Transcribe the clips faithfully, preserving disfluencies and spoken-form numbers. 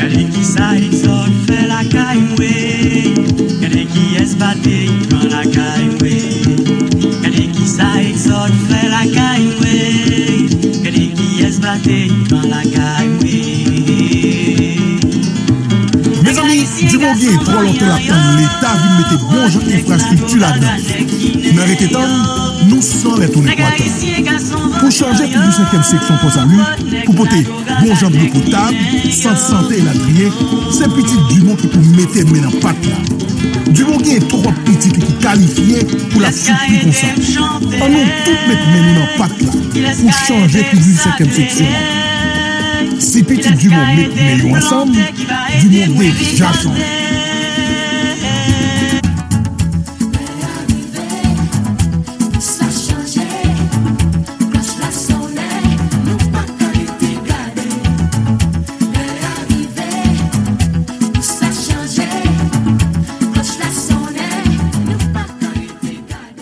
Gade kisa Exòd fè lakay mwen. Gade kiyès batey pran lakay mwen. Gade kisa Exòd fè lakay mwen. Gade kiyès batey pran lakay mwen. Mezanmi, Dumont gen twò lontan l ap tann Leta vin mete bon jan enfrastrikti ladan. Nan rete tann, nou san lè tounen kwa tann. Pou chanje figi senkyèm seksyon Pòsali, pou pote bon jan dlo potab, sant sante e latriye, se pitit Dumont ki pou mete men nan pat la. Dumont gen twòp pitit li ki kalifye pou l ap soufri konsa. Ann nou tout met men nou nan pat la pou chanje figi senkyèm seksyon an. Si pitit Dumont met men yo ansanm, Dumont deja chanje.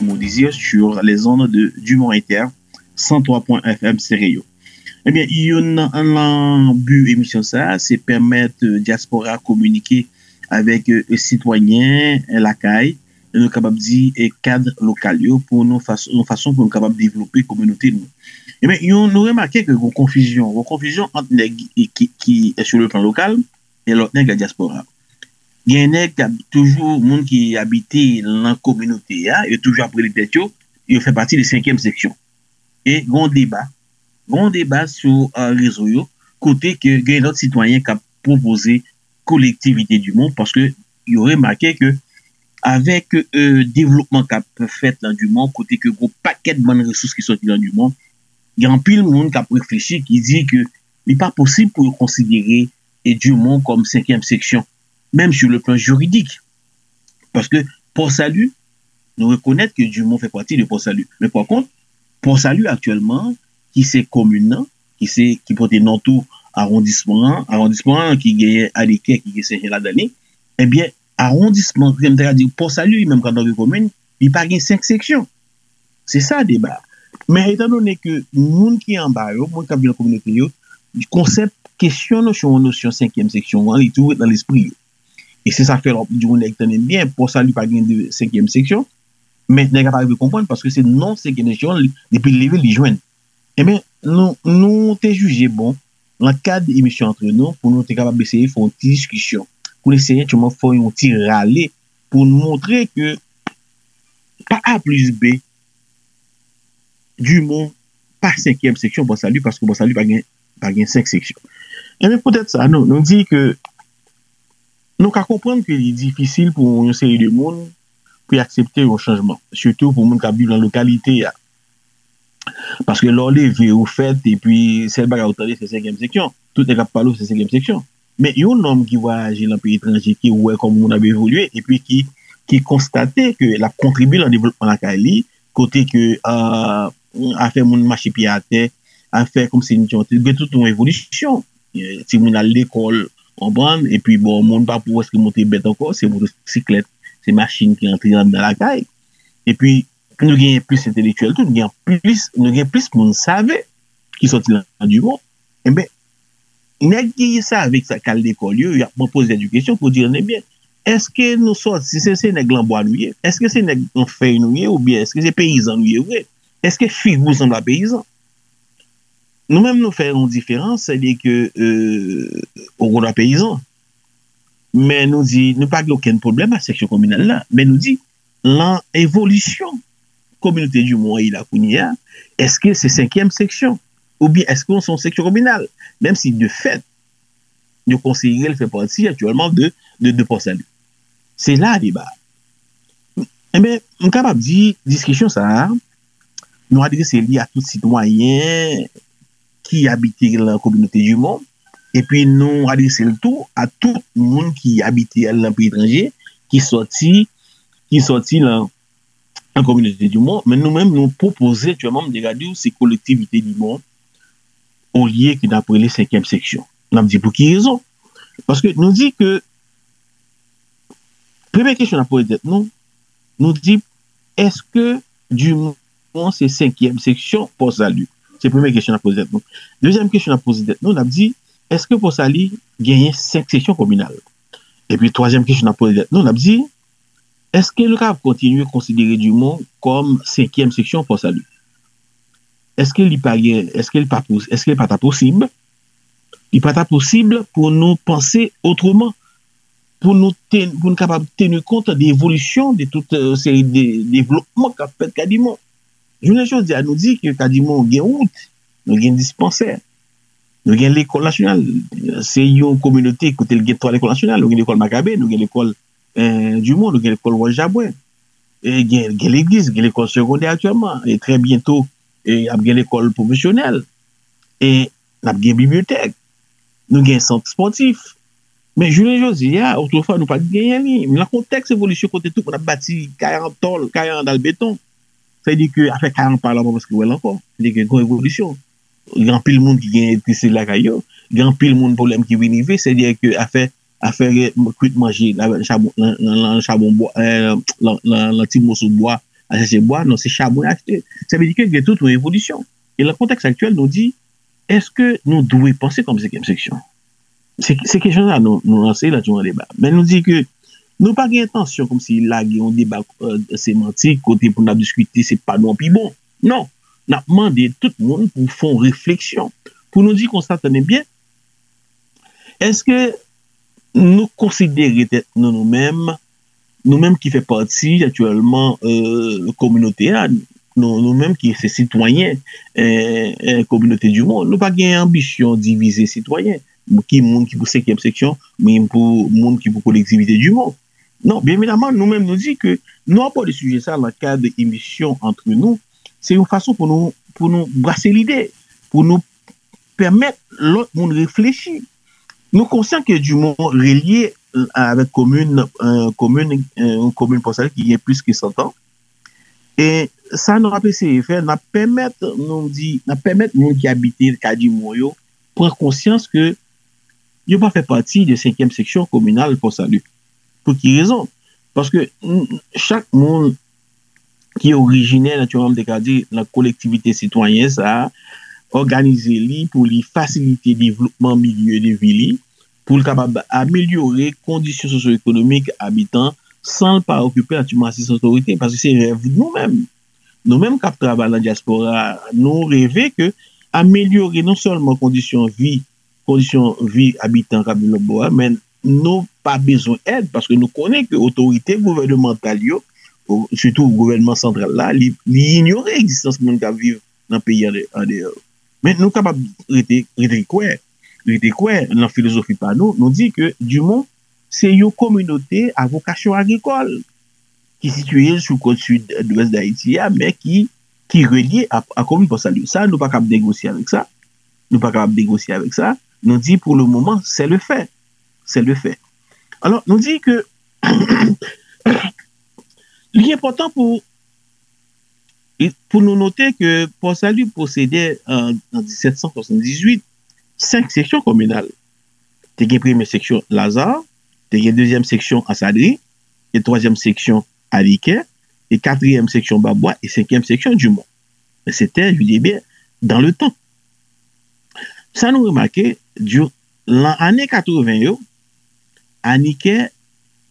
Mon désir sur les ondes de Dumont Inter, cent trois point F M Stereo. Ebyen, youn nan bi emisyon sa a, se pèmèt dyaspora kominike avèk sitwayen lakay, nou kapab di kad lokal yo, pou nou yon fason pou nou kapab devlope kominote nou. Ebyen, nou remake ke gen konfizyon, gen konfizyon ant nèg ki, ki sur le plan local e lòt nèg nan dyaspora. Gen nèg k ap toujou, moun ki abite nan kominote a, yo toujou ap rele tèt yo, yo fè pati de senkyèm seksyon. E gen yon deba, gen yon deba sou rezo yo, kote ke gen lòt sitwayen k ap pwopoze kolektivite Dumont, paske yo remake ke avèk devlopman k ap fèt nan Dumont, kote ke gen yon pakèt bann resous ki sòti nan Dumont, gen anpil moun k ap reflechi, ki di ke li pa posib pou yo konsidere Dumont kòm senkyèm seksyon, menm sur le plan juridik. Paske Pòsali, nou rekonèt ke Dumont fè pati de Pòsali. Men pa kont, Pòsali aktyèlman, ki se komin nan, ki se, ki pote non tou awondisman an, awondisman an ki genyen Adekè, ki gen Senjen ladan li, ebyen, awondisman, m ta ka di, Pòsali li menm antanke komin, li pa gen senk seksyon. Se sa deba a. Men etandone ke moun ki anba yo, moun k ap viv nan kominote yo, konsèp, kesyon, nosyon, nosyon senkyèm seksyon an, li toujou ret nan lespri yo. E se sa k fè lè w ap di yon nèg, tande m byen, Pòsali pa gen de senkyèm seksyon, men nèg la pa rive konprann, paske se non senkyèm seksyon an, depi l leve, li jwenn. Ebyen, nou, nou te jije bon, nan kad emisyon Antre Nou, pou nou te kapab eseye fè yon ti diskisyon, pou n eseye tchouman fè yon ti rale, pou n montre ke pa A plis B, Dumont pa senkyèm seksyon Pòsali, paske Pòsali pa gen, pa gen senk seksyon. Ebyen, poutèt sa, nou, nou di ke nou ka konprann ke li difisil pou yon seri de moun pou y aksepte yon chanjman, sitou pou moun k ap viv nan lokalite a. Paske lè w leve, ou fèt, epi sèl bagay ou tande se senkyèm seksyon. Tout nèg ap pale w se senkyèm seksyon. Men yon nonm ki vwayaje nan peyi etranje, ki wè kòman moun ap evolye, epi ki, ki konstate ke l ap kontribye nan devlopman lakay li, kote ke, euh, afè moun mache pye atè, afè kòmsi gen tout yon evolisyon. Timoun al lekòl, konprann, epi bon, moun pa pou prèske monte bèt ankò, se motosiklèt, se machin ki antre anndan lakay. Epi nou genyen plis entelektyèl tou, nou gen plis, nou gen plis moun save ki sòti nan Dumont. Enben, nèg ki save, ki sa k al lekòl yo, y ap poze tèt yo kesyon pou di, ebyen, èske nou sòti, se, se nèg lanbwa nou ye? Èske se nèg an fèy nou ye? Oubyen èske se peyizan nou ye vre? Èske figi w sanble a peyizan? Nou menm, nou fè yon diferans, sètadi ke, euh, ou konn peyizan. Men nou di, nou pa gen okenn pwoblèm ak seksyon kominal la. Men nou di, lan evolisyon kominote Dumont an ye la kounye a, èske se senkyèm seksyon? Oubyen èske se yon seksyon kominal? Menm si de fèt, yo konsidere l fè pati aktyèlman de, de, de Pòsali. Se la deba a. Enben, m kapab di, diskisyon sa a, nou adrese li a tout sitwayen ki abite lan kominote Dumont, epi nou adrese l tou a tout moun ki abite lan peyi etranje, ki sòti, ki sòti lan, lan kominote Dumont, men nou menm, nou pwopoze aktyèlman, m te ka di w, se kolektivite Dumont, olye ke n ap rele senkyèm seksyon. N ap di pou ki rezon? Paske nou di ke, premye kesyon n ap poze tèt nou, nou di, èske Dumont se senkyèm seksyon Pòsali? Se premye kesyon n ap poze tèt nou. Dezyèm kesyon n ap poze tèt nou, n ap di, Èske Pòsali genyen senk seksyon kominal? Epi twazyèm kesyon n ap poze tèt nou, n ap di, èske nou kapab kontinye konsidere Dumont kòm senkyèm seksyon Pòsali? Èske li pa gen, èske li pa pos- èske li pa ta posib? Li pa ta posib pou nou panse otreman, pou nou ten, pou nou kapab teni kont de evolisyon de tout euh, seri de devlopman k ap fèt Kadimon. Jounen jodi a, nou di ke Kadimon gen wout, nou gen dispansè, nou gen lekòl nasyonal. Se yon kominote kote l gen twa lekòl nasyonal, nou gen lekòl Makabe, nou gen lekòl eh, Dumont, nou gen lekòl Wòch Jabwen. E gen, gen legliz, gen lekòl segondè aktyèlman. E trè byento, e ap gen lekòl pwofesyonèl. E n ap gen bibliyotèk. Nou gen sant espòtif. Men jounen jodi a, otrefwa nou pa t genyen li. Nan kontèks evolisyon kote tout moun ap bati kay an tòl, kay an dal beton, sa vle di ke afè kay an pa la, pa prèske wè l ankò. Sa vle di ke gen evolisyon. Gen anpil moun ki gen elektrisite lakay yo. Gen anpil moun pwoblèm ki vin rive, se di ke afè afè kwit manje nan chabon, nan, nan, nan chabon bwa, eh, nan, nan, nan ti moso bwa, al chèche bwa, non, se chabon y achte. Sa vle di ke gen tout yon evolisyon. E nan kontèks aktyèl, nou di, èske nou dwe panse kòm senkyèm seksyon? Se se kesyon sa nou, nou lanse nan yon deba. Men nou di ke nou pa gen entansyon kòmsi lage yon deba euh, semantik kote pou n ap diskite se pa nou an pi bon. Non, n ap mande tout moun pou fè yon refleksyon. Pou nou di konsa, tande byen, èske nou konsidere tèt nou nou menm, nou menm ki fè pati aktyèlman euh, kominote a, nou, nou menm ki se sitwayen euh, euh, kominote Dumont, nou pa gen anbisyon divize sitwayen. Ki moun ki pou senkyèm seksyon, moun pou, moun ki pou kolektivite Dumont. Non, byen evidaman, nou menm nou di ke nou abòde sijè sa nan kad emisyon antre nou. Se yon fason pou nou, pou nou brase lide, pou nou pèmèt lòt moun reflechi. Nou konsyan ke Dumont relye avèk komin, euh, komin, euh, yon komin Pòsali ki gen plis ke san tan. E sa nou ap eseye fè, n ap pèmèt, nou di, n ap pèmèt moun ki abite Kadimon yo pran konsyans ke yo pa fè pati de senkyèm seksyon kominal Pòsali. Pou ki rezon? Paske chak moun ki orijinè, natirèlman, m te ka di, nan kolektivite sitwayen sa a, òganize li pou li fasilite devlopman milye de vi li, pou l kapab amelyore kondisyon sosyo-ekonomik abitan san l pa okipe aktivman asistans otorite, paske se rèv nou menm. Nou menm k ap travay nan dyaspora, nou reve ke amelyore non sèlman kondisyon vi kondisyon vi abitan k ap viv lòt bò a, men nou pa bezwen èd paske nou konnen ke otorite gouvènemantal yo, sitou gouvènman santral la, li, li inyore egzistans moun k ap viv nan peyi andeyò. Men nou kapab rete, rete kwè, rete kwè nan filozofi pa nou, nou di ke Dumont se yon kominote a vokasyon agrikòl ki sitiye sou kot sid dwès Dayiti a, men ki, ki relye a, a komin Pòsali. Sa, nou pa kab negosye avèk sa. Nou pa kab negosye avèk sa. Nou di pou le moman, se le fè. Se le fè. Alò, nou di ke li enpòtan pou, pou nou note ke Pòsali posede an, an disèt san swasanndizwit senk seksyon kominal. Te gen premye seksyon Laza, te gen dezyèm seksyon Ansadri, e twazyèm seksyon Anikè, e katriyèm seksyon Babwa, e senkyèm seksyon Dumont. Men se te, je dis bien, dans le temps. Sa nou remake, di, nan ane katreven yo, Anikè,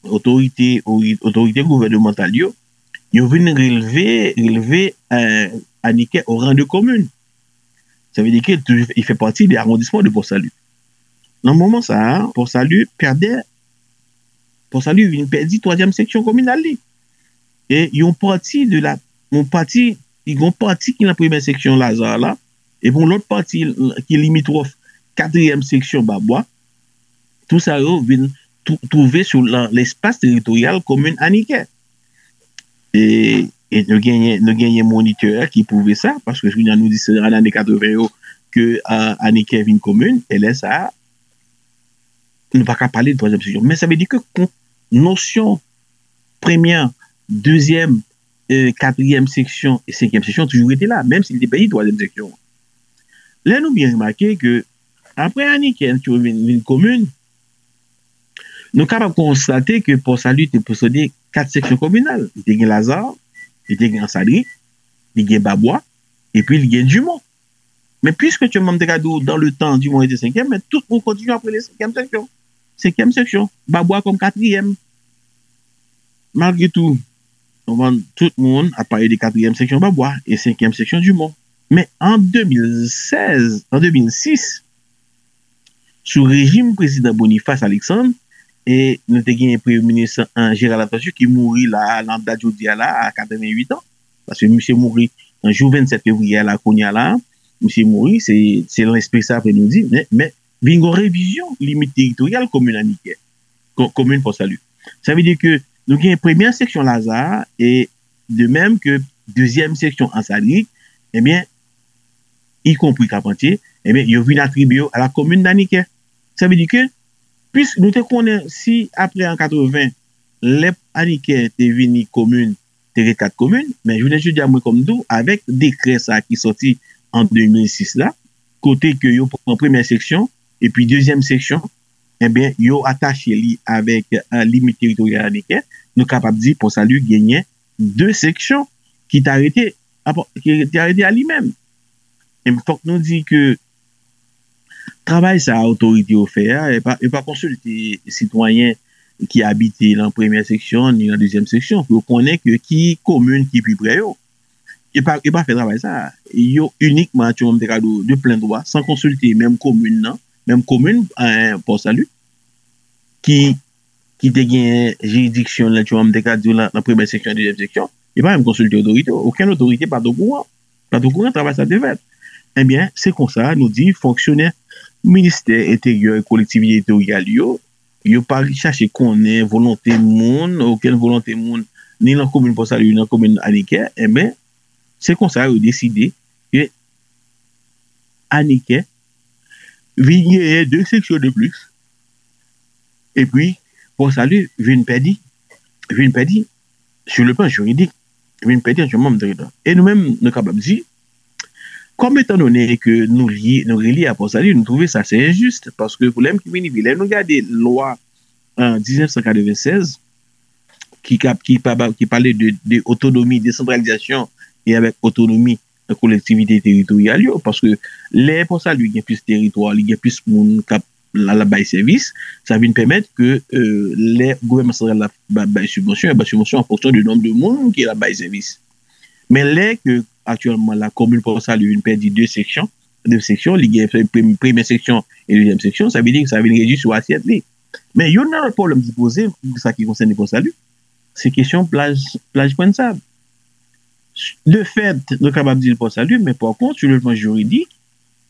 otorite, otorite gouvènemantal yo, yo vin releve, releve eh, Anikè o ran de komin. Sa vle di ke li fè pati de awondisman de Pòsali. Nan moman sa a, Pòsali pèdè, Pòsali vin pèdi twazyèm seksyon kominal li. E yon pati de la, yon pati, yon pati ki nan premyè seksyon Laza la, epi yon lòt pati ki limitwòf katriyèm seksyon Babwa, tou sa yo vin twouve sou lespas teritoryal komin Anikè. E, e nou genyen, nou genyen monitè ki pwouve sa, paske kounye a nou di se nan ane katreven yo ke Anikè vin komin, e lè sa a, nou pa ka pale de twazyèm seksyon. Men sa vle di ke nosyon premyè, dezyèm, e, katriyèm seksyon e senkyèm seksyon toujou rete la, menm si li te pèdi twazyèm seksyon an. Lè nou byen remake ke apre Anikè vin, vin komin, nou kapab konstate ke Pòsali te posede kat seksyon kominal. Li te gen Laza, li te gen Ansadri, li gen Babwa, epi li gen Dumont. Men piske Tchonmanm te ka di w, dans le temps, Dumont était cinquième, men tout moun kontinye ap rele senkyèm seksyon. Senkyèm seksyon, Babwa kòm katriyèm. Malgre tou, tout moun ap pale de katriyèm seksyon Babwa e senkyèm seksyon Dumont. Men an de mil sèz, an de mil sis, sou rejim prezidan Boniface Alexandre, e nou te genyen premye minis Gérald Latortue ki mouri la a, nan dat jodi a la, a katrevenn uit an. Paske misye mouri nan jou vennsèt fevriye a la, kounye a la, misye mouri, se, se nan lespri sa pou nou di, men, men vin gen revizyon limit teritoryal komin Anikè, komin Pòsali. Sa vle di ke nou gen premyè seksyon Laza e de menm ke dezyèm seksyon Ansarik, ebyen, ikonpri Kapantye, ebyen, yo vin atribye yo a la komin d'Aniquet. Sa vle di ke, pis nou te konnen si apre an katreven, lè Anikè te vini komin, te gen kat komin, men jounen jodi a, mwen kòm di w, avèk dekrè sa ki sòti an de mil sis la, kote ke yo pran premyè seksyon, epi dezyèm seksyon, ebyen, yo atache li avèk uh, limit teritoryal Anikè, nou kapab di Pòsali genyen de seksyon ki ta rete, ki ta rete a li menm. E fòk nou di ke travay sa otorite yo fè a, yo pa, yo pa konsilte sitwayen ki abite nan premyè seksyon ni nan dezyèm seksyon pou yo konnen ke ki komin ki pi pre yo. Yo pa, yo pa fè travay sa. Yo inikman, Tchonmanm te ka di w, de plen dwa, san konsilte menm komin nan, menm komin eh, Pòsali, ki, ki te gen jiridiksyon, Tchonmanm te ka di w, nan, nan premyè seksyon, dezyèm seksyon. Yo pa menm konsilte otorite yo. Okenn otorite pa t okouran. Pa t okouran travay sa te fèt. Ebyen, se konsa, nou di, fonksyonè ministè enteryè e kolektivite teritoryal yo, yo pa chache konnen volonte moun, okenn volonte moun, ni nan komin Pòsali, ni nan komin Anikè, ebyen, se konsa yo deside ke Anikè vin genyen de seksyon de plis, epi Pòsali vin pèdi, vin pèdi sur le plan juridique, vin pèdi an Tchonmanm teritwa. E nou menm, nou kapab di, kòm etan done ke nou lye, nou relye a Pòsali, nou twouve sa se enjis, paske pwoblèm ki vini, lè nou gade lwa an diznèf san katreven sèz, ki, ki, ki pale de, de otonomi, desantralizasyon e avèk otonomi kolektivite teritoryal yo, paske lè Pòsali gen plis teritwa, li gen plis moun k ap la, la bay sèvis, sa vin pèmèt ke euh, lè gouvènman santral la ba- bay sibvansyon, e bay sibvansyon an fonksyon de nonb de moun ke l ap bay sèvis. Men lè ke aktyèlman la komin Pòsali vin pèdi de seksyon, de seksyon, li gen pre- premyè seksyon e dezyèm seksyon, sa vle di ke sa vin redui sou asyèt li. Men youn nan lòt pwoblèm ki poze pou sa ki konsène Pòsali, se kesyon plaj, plaj Pwennsab. De fèt, nou kapab di l Pòsali, men pa kont, sou le plan jiridik,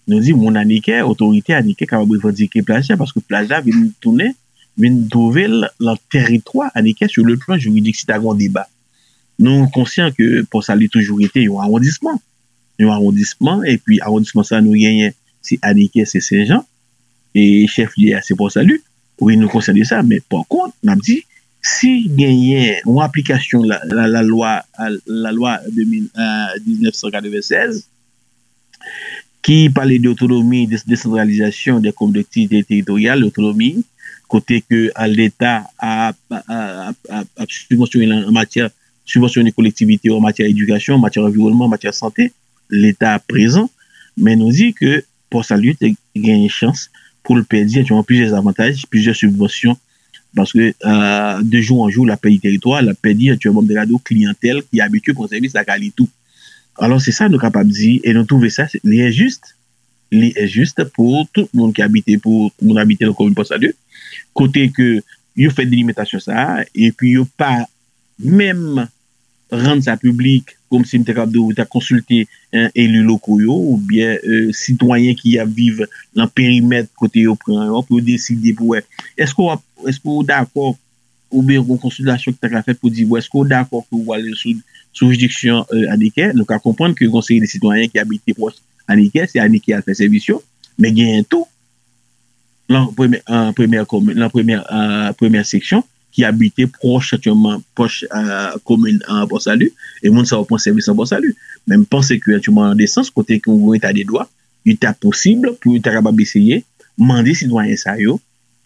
nou di moun Anikè, otorite Anikè kapab revandike plaj la, paske plaj la vin tounen, vin twouve l nan teritwa Anikè sou le plan jiridik, si ta gen yon deba. Nou konsyan ke Pòsali toujou rete yon awondisman. Yon awondisman, epi awondisman sa nou genyen, se Anikè, se Senjan, e chèflye a se Pòsali. Wi, nou konsyan de sa, men pa kont, n ap di, si genyen yon aplikasyon la, la, la lwa, la lwa de mil, euh, diznèf san katreven sèz, ki pale de otonomi, de desantralizasyon de kolektivite teritoryal, otonomi, kote ke euh, Leta ap, ap, ap, ap, ap sibvansyone an matyè, sibvansyone kolektivite yo an matyè edikasyon, an matyè anviwònman, an matyè sante, Leta prezan, men nou di ke Pòsali te genyen chans pou l pèdi aktyèlman plizyè avantaj, plizyè sibvansyon, paske euh, de jou an jou, l ap pèdi teritwa, l ap pèdi aktyèlman, m te ka di w, kliyantèl ki abitye pran sèvis lakay li tou. Alò, se sa nou kapab di, e nou twouve sa, se- li enjis, li enjis pou tout moun ki abite, pou moun abite nan komin Pòsali, kote ke yo fè delimitasyon sa a, epi yo pa menm rann sa piblik, kòmsi m te kab di w, ta konsilte en, eli loko yo, oubyen euh, sitwayen ki ap viv nan perimèt kote yo pran yo, pou yo deside pou wè, èske w ap, èske w dakò, oubyen yon konsiltasyon ki ta ka fèt pou di, bon, èske w dakò ke w ale sou, sou jiridiksyon euh, Anikè? Nou ka konprann ke yon seri de sitwayen ki abite pwòch Anikè, se Anikè al fè sèvis yo, men genyen tou, nan premyè, an premyè komin, nan premyè, an premyè seksyon, ki abite pwòch, aktyèlman, pwòch euh, komin an Pòsali, e moun sa yo pran sèvis an Pòsali. Men m panse ke aktyèlman, nan de sans, kote ke yon eta de dwa, li ta posib pou yo ta kapab eseye mande sitwayen sa yo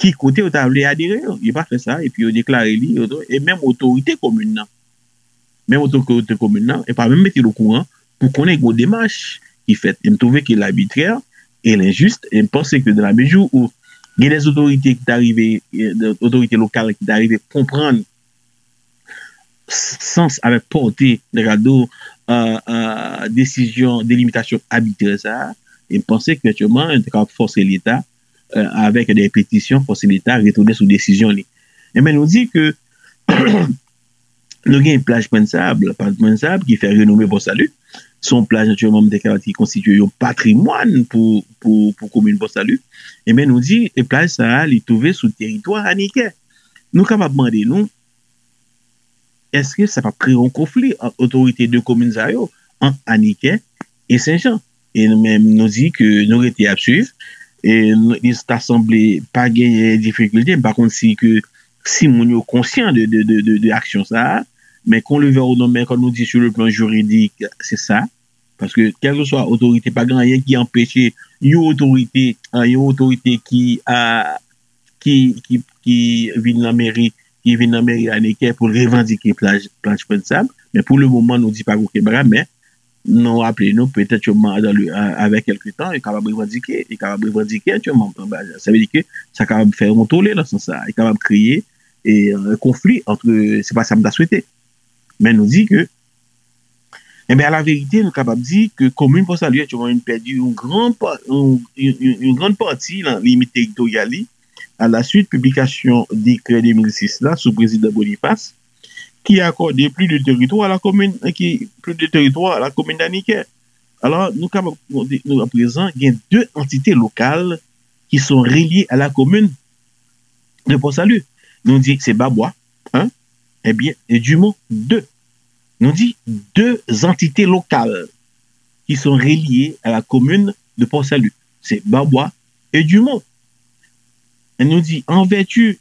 ki kote yo ta vle adere yo. Yo pa fè sa, epi yo deklare li, yo, e menm otorite komin nan, menm otorite komin nan, e pa menm mete l okouran pou konnen gen yon demach ki fèt. E m twouve ke l abitrè e l enjis. E m panse ke dans la mesure où gen des otorite ki ta rive, otorite lokal ki ta rive konprann sans avèk pòte, nèg la di w, desizyon delimitasyon abitrè sa a, e m panse ke evantyèlman yo ta kapab fòse Leta avèk de petisyon, fòse Leta retounen sou desizyon li. Enben, nou di ke nou gen plaj Pwent Sab, plaj Pwent Sab ki fè renome Pòsali. Se yon plaj, natirèlman, m te ka di, konstitye yon patrimwàn pou, pou, pou komin Pòsali. Enben, nou di, e plaj sa a, li twouve sou teritwa anikè. Nou kapab mande nou, èske sa p ap kreye yon konfli ant otorite de komin sa yo, ant Anikè e Sen Jan? E nou menm, nou di ke nou rete ap swiv. E nou, li ta sanble pa genyen difikilte. M pa konn si ke, si moun yo konsyan de, de, de, de, de aksyon sa a. Men qu'on le veuille ou non, men kon nou di, sur le plan juridique, se sa. Paske kèlkeswa otorite, pa gen anyen ki anpeche yon otorite, yon otorite ki, a, ki, ki, ki vin nan meri, ki vin nan meri Anikè pou l revandike plaj, plaj Pwent Sab. Men pou le moman, nou di pa gen okenn bagay, men nou raple nou, petèt yo, avèk kèlke tan, yo kapab revandike, yo kapab revandike aktyèlman. Sa vle di ke sa kapab fè yon tole nan sans sa, yo kapab kreye e, konfli ant, se pa sa m ta swete. Men nou di ke, enben, alaverite, nou kapab di ke komin Pòsali aktyèlman vin pèdi yon gran pa, yon, yon, yon, yon gran pati nan limit teritoryal li, a la suit piblikasyon dekrè de mil sis la sou prezidan Boniface, ki akòde plis de teritwa a la komin, ki plis de teritwa a la komin d'Aniquet. Alò, nou kapab, nou, aprezan, gen de antite lokal ki sont reliés à la commune de Port-Salut. Nou di se Babwa, un, ebyen, e Dumont, deux. Nou di de antite lokal ki sont reliés à la commune de Port-Salut. Se Babwa e Dumont. E nou di, en vertu,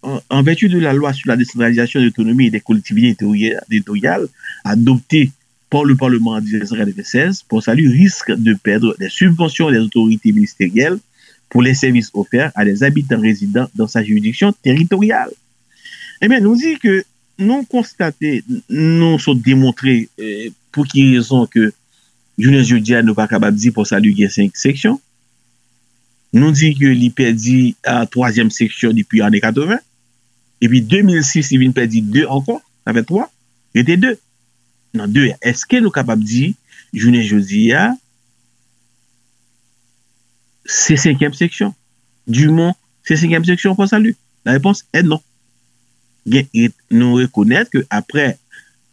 en, en vertu de la loi sur la décentralisation de l'autonomie et des collectivités territoriales, territoriales, adoptée par le Parlement en mille neuf cent quatre-vingt-seize, Port-Salut risque de perdre des subventions des autorités ministérielles pour les services offerts à des habitants résidant dans sa juridiction territoriale. Ebyen, nou di ke nou konstate, nou sot demontre, eh, pou ki rezon ke jounen jodi a nou pa kapab di Port-Salut gen senk seksyon. Nou di ke li pèdi a twazyèm seksyon depi ane katreven. Epi de mil sis, li vin pèdi de ankò, sa fè twa, rete de. Nan de a, èske nou kapab di, jounen jodi a, se senkyèm seksyon? Dumont, se senkyèm seksyon Port-Salut? La réponse est non. Gen, nou rekonèt ke aprè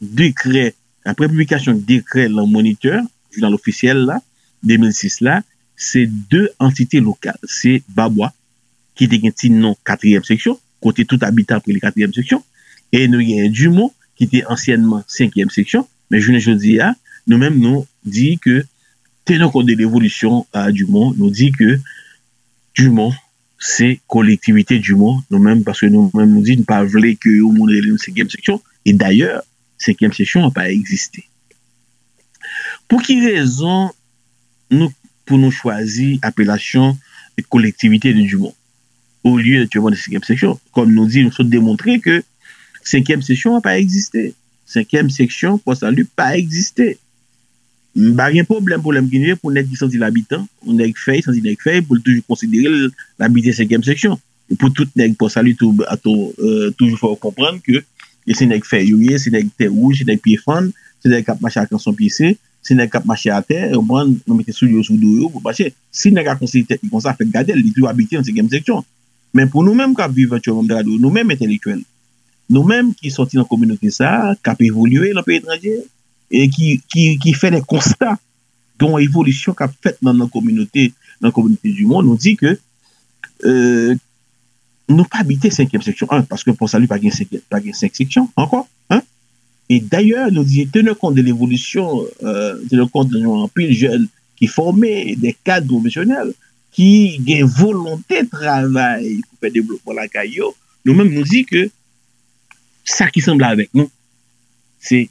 dekrè, aprè piblikasyon dekrè lan Moniteur, jounal ofisyèl la, de mil sis la, se de antite lokal, se Babwa, ki te gen ti non katriyèm seksyon, kote tout abitan ap rele katriyèm seksyon, e nou gen Dumont, ki te ansyènman senkyèm seksyon, men jounen jodi a, nou menm nou di ke, tenant compte de l'évolution a Dumont, nou di ke Dumont se kolektivite Dumont, nou menm, paske nou menm nou di nou pa vle ke yon moun rele nou senkyèm seksyon, e dayè, senkyèm seksyon an pa egziste. Pou ki rezon nou, pou nou chwazi apelasyon kolektivite de Dumont, olye de Dumont de senkyèm seksyon? Kòm nou di, nou sot demontre ke senkyèm seksyon an pa egziste. Senkyèm seksyon Port-Salut pa egziste. M pa gen pwoblèm pou lè m gen pou nèg ki santi l abitan, yon nèg fèy, santi nèg fèy, pou l toujou konsidere l, l abite senkyèm seksyon. E pou tout nèg Port-Salut tou, tou, eh, toujou fè w konprann ke e se nèg fèy yo ye, se nèg tè wouj, se nèg pye fann, se nèg k ap mache ak kanson pyese, se nèg k ap mache atè, konprann, nou mete soulye yo sou do yo pou mache. Si nèg la konsidere tèt li konsa, fèk gade l, li toujou abite nan senkyèm seksyon. Men pou nou menm k ap viv aktyèlman, m ta ka di w, nou menm entèlektyèl, nou menm ki sòti nan kominote sa a, k ap evolye nan peyi etranje, e ki, ki, ki fè de konsta de yon evolisyon k ap fèt nan, nan kominote, nan kominote Dumont, nou di ke, eh, nou pa abite senkyèm seksyon an, paske Port-Salut pa gen senk, pa gen senk seksyon ankò, en. E dayè, nou di, tenant compte de l'évolution, eh, tenant compte de yon anpil jèn ki fòme, de kad pwofesyonèl, ki gen volonte travay pou fè devlopman lakay yo, nou menm nou di ke sa ki sanble avèk nou, se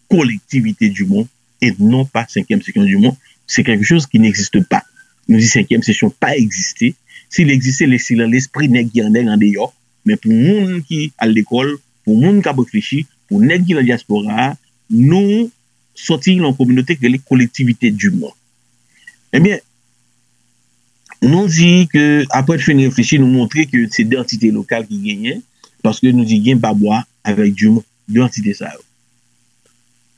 kolektivite Dumont e non pa senkyèm seksyon Dumont. Se quelque chose qui n'existe pas. Nou di senkyèm seksyon pa egziste. Si l egziste, li se lan lespri nèg ki an nèg andeyò. Men pou moun ki al lekòl, pou moun k ap reflechi, pou nèg ki nan dyaspora a, nou sòti nan yon kominote ki rele Kolektivite Dumont. Ebyen, nou di ke, apre n fin reflechi, nou montre ke se de antite lokal ki genyen, paske nou di gen Babwa avèk Dumont, de antite sa yo.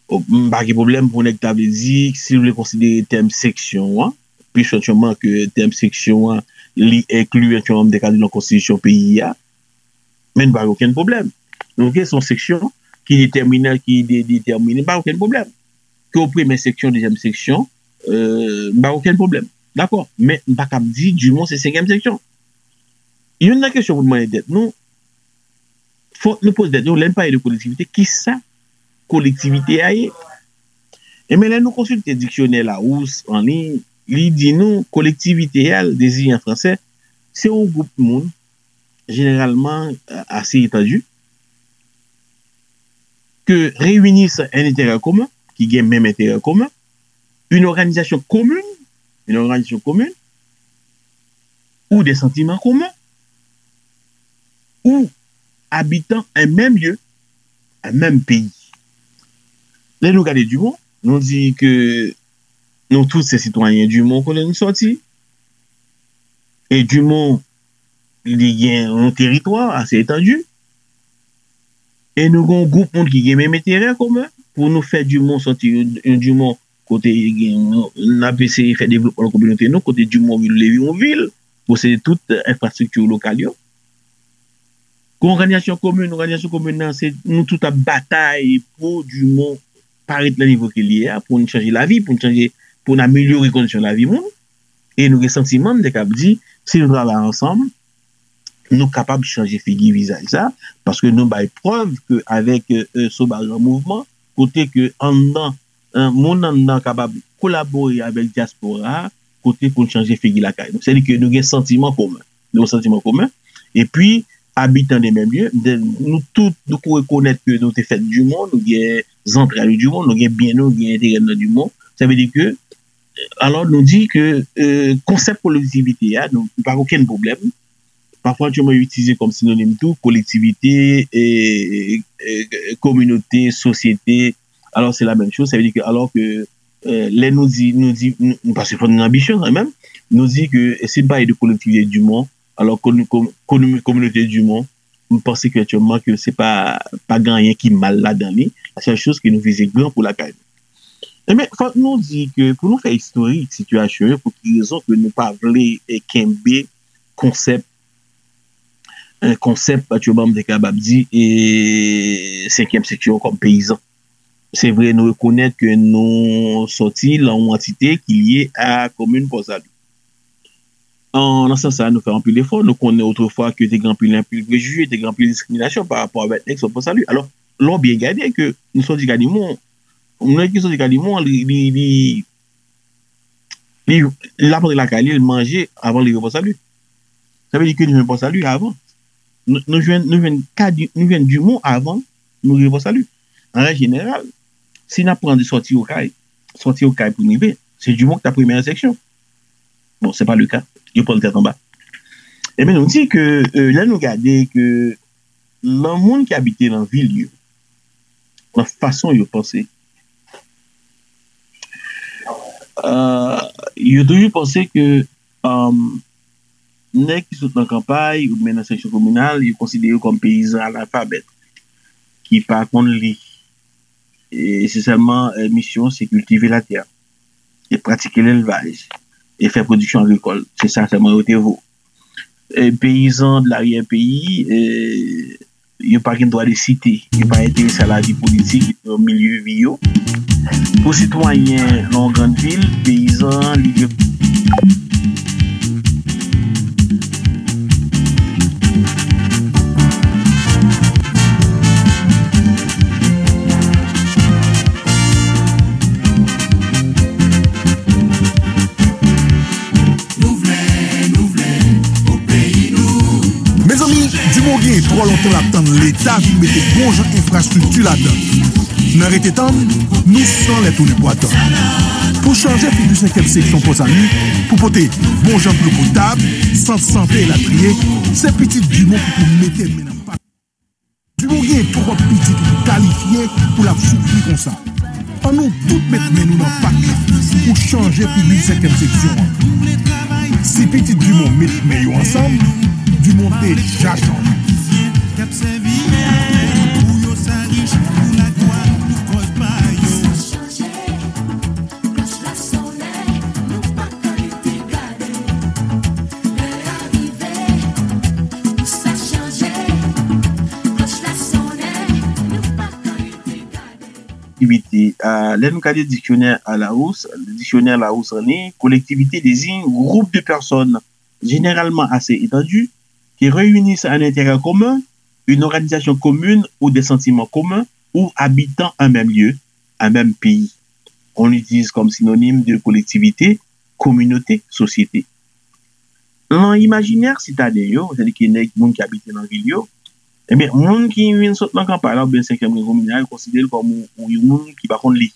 M pa gen pwoblèm pou nèg ta vle di, si l vle konsidere tèm seksyon an, pi sòtman ke tèm seksyon an, li enkli, etsetyera, m te ka di nan konstitisyon peyi a, men n pa gen okenn pwoblèm. Donk, se yon seksyon ki detèminan, ki de-, detèmine, pa okenn pwoblèm. Ke w premyè seksyon, dezyèm seksyon, euh, m pa gen okenn pwoblèm. Dakò, men m pa kab di Dumont se senkyèm seksyon. Youn nan kesyon pou n mande tèt nou, fòk nou poze tèt nou, lè n pale de kolektivite, kisa kolektivite a ye? Ebyen, lè nou konsilte diksyonè Larousse an liy, li di nou, kolektivite a, l deziyen an fransè, se yon gwoup moun, jeneralman, euh, assez étendu, que réunissent un intérêt commun, ki gen menm enterè komen, une organisation commune, une organisation commune, ou des sentiments communs, ou habitant un même lieu, un même pays. Lè nou gade Dumont, nou di ke nou tout se sitwayen Dumont kote nou sòti. E Dumont, li gen yon teritwa ase etandi. E nou gen yon gwoup moun ki gen menm enterè komen pou nou fè Dumont sòti yon, yon Dumont kote gen, n ap eseye fè devlopman nan kominote nou, kote Dumont vin leve yon vil, posede tout, euh, enfrastrikti lokal yo. Gon òganizasyon komin, òganizasyon komin nan, se nou tout ap batay pou Dumont parèt nan nivo ke l ye a, pou n chanje lavi, pou n chanje, pou n amelyore kondisyon lavi moun. E nou gen santiman, m te kab di, si nou travay ansanm, nou kapab chanje figi vizaj sa, paske nou bay prèv ke avèk, euh, euh, Sovaj an mouvman, kote ke anndan, euh, moun anndan kapab kolabore avèk dyaspora a, kote pou n chanje figi lakay nou. Sètadi ke nou gen santiman komen. Nou gen santiman komen. Epi, abitan de menm lye, de, nou tout, nou ko rekonèt ke nou te fèt Dumont, nou gen zantray Dumont, nou gen byen nou, gen enterè nan Dumont. Sa vle di ke, alò, nou di ke, euh, konsèp kolektivite a, nou, nou pa gen okenn pwoblèm. Pafwa, yo itilize kòm sinonim tou, kolektivite, e, e, e, kominote, sosyete. Alò, se la menm choz. Sa vle di ke, alò ke, euh, lè nou di, nou di, nou, nou, paske fò nou gen anbisyon kanmenm, nou di ke, e, si n pale de kolektivite Dumont, alò, komi-, komi-, komi-, kominote Dumont, m panse ke aktyèlman ke se pa, pa gen anyen ki mal ladan li. Sèl choz ke nou vize gran pou lakay nou. Ebyen, fòk nou di ke pou nou fè istorik sitiyasyon yo, pou ki rezon ke nou pa vle, e, kenbe konsèp, e, konsèp, aktyèlman, m te kapab di, e, senkyèm seksyon kòm peyizan. Se vre, nou rekonèt ke nou sòti lan yon antite ki lye a komin Pòsali. An, nan sans sa, nou fè anpil efò. Nou konnen otrefwa ke te gen anpil, anpil prejije, te gen anpil diskriminasyon pa rapò avèk nèg sòt Pòsali. Alò, lè w byen gade ke nou sòti Kadimon, yon nèg ki sòti Kadimon, li, li, li, li, l ap rantre lakay li, l manje avan l rive Pòsali. Sa vle di ke nou jwenn Pòsali avan. Nou, nou jwenn, nou jwenn Kadi-, nou jwenn Dumont avan nou rive Pòsali. An règ jeneral, si n ap pran de sòti Okay, sòti Okay pou n rive, se Dumont ki ta premyè nan seksyon. Bon, se pa le ka. Yo pran l tèt anba. Ebyen, nou di ke, euh, lè nou gade ke lan moun ki abite lan vil yo, lan fason yo panse, euh, yo toujou panse ke, euh, nèg ki sot nan kanpay oubyen nan seksyon kominal, yo konsidere yo kòm peyizan analfabèt, ki pa konn li. E se sèlman, e, misyon se kiltive latè, e pratike lelvaj, e fè pwodiksyon agrikòl. Se sa sèlman yo te vo. E peyizan de laryè peyi, e, yo pa gen dwa de site, yo pa enterese a lavi politik, milye vi yo. Pou sitwayen nan yon grann vil, peyizan, li gen Mezanmi, Dumont gen twò lontan l ap tann Leta vin mete bon jan enfrastrikti ladan l. Nan rete tann, nou san lè tounen bwat. Pou chanje figi senkyèm seksyon Pòsali, pou pote bon jan dlo potab, sant sante elatriye, se pitit Dumont ki pou mete men nan pata. Dumont gen twòp pitit ki kalifye pou l ap soufri konsa. Ann nou tout met men nou nan pat la pou chanje figi senkyèm seksyon an. Si pitit Dumont met men yo ansanm, Dumont deja chanje. Kolektivite, a, lè nou gade diksyonè a Larousse, diksyonè Larousse an li, collectivité désigne groupe de personnes généralement assez étendues qui réunissent un intérêt commun, une organisation commune ou des sentiments communs ou habitant un même lieu, un même pays. On l'utilise comme synonyme de collectivité, communauté, société. Nan imajinè sitaden yo, sètadi ke nèg, moun ki abite nan vil yo, ebyen, moun ki vin sot nan kanpay la oubyen senkyèm ren kominal, yo konsidere l kòm yon, yon moun ki pa konn li,